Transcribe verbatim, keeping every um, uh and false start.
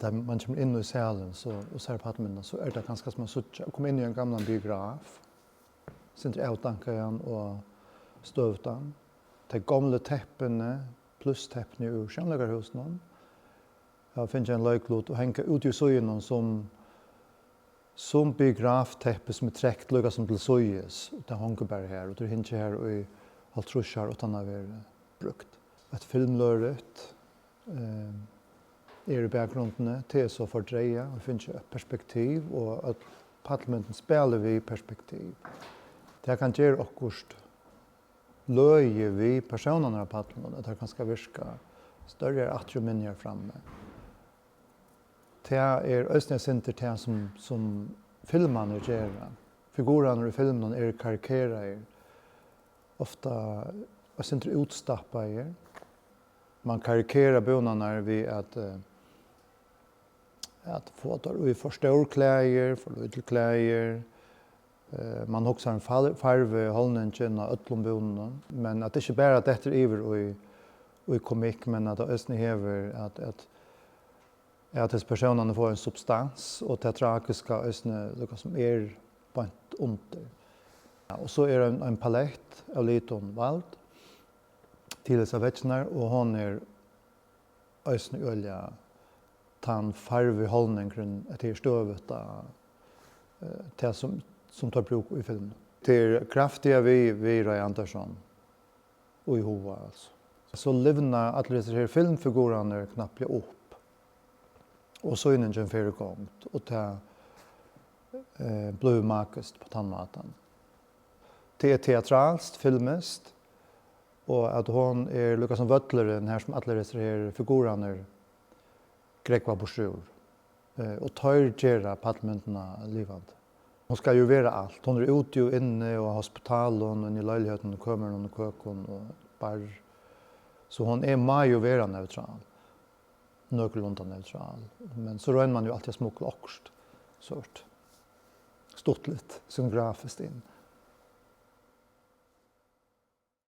Tá man kemur inn í salin, so, og sær pallimyndina, so er tað kanska sum at síggja, koma inn í ein gamlan biograf, sindur avdankaðan og støvutan. Tey gomlu teppini, plussteppini úr sjónleikarhúsinum, hava fingið ein leiklut og hanga úti í síðunum sum, sum biografteppi, sum er trekt líka sum til síðis, og tað hongur bara har, og tað er hingið har í hálvtrýss ár uttan at vera brúkt. Eitt filmlørut, eh, er í bakgrundini, tað er so fordreigað, og fingið eitt perspektiv, og øll pallimyndin spælir við perspektiv. Tað kann gera okkurt løgið við persónarnar á pallinum, at tað kanska virka størri aftur og minni frammi. Tað er eisini eitt sindur tað, sum, sum filmarnir gera. Figurarnir í filminum eru karikeraðir, ofta eitt sindur útstappaðir. Man karikerar búnarnar við at, eh, at fáa teir í for stór klæðir, for lítil klæðir. Eh, man hugsar um far-, farvu, holningin á øllum búnunum, men at ikki bara dettur yvir í, í komikk, men at tað eisini hevur at, at, at hesir persónarnir fáa ein substans, og tað tragiska eisini líka sum er beint undir. Ja, og so er ein, ein palett av litum vald til hesar veggirnar, og hon er eisini øgiliga tann farvi holningurin, at tað er støðugt, at, eh, tað sum, sum teir brúka í filminum. Tað er kraftiga við, við Roy Andersson í huga, altso. So livna allir hesir her filmfigurarnir knappliga upp, og sýningin fer í gongd, og tað, eh, blívur magiskt á tann mátan. Tað er teatralskt, filmiskt, og at hon er líka sum vøllurin, har sum allir hesir her figurarnir grógva burtur úr. Eh, og teir gera pallimyndina livandi. Hon skal jú vera alt. Hon er úti og inni og á hospitalum, inni í leilighetum, kømrunum og køkum og barr. So hon er, má jú vera neutral. Nøkulunda neutral. Men so roynir man jú altíð at smugla okkurt, sovorðið stuttligt, scenografiskt inn.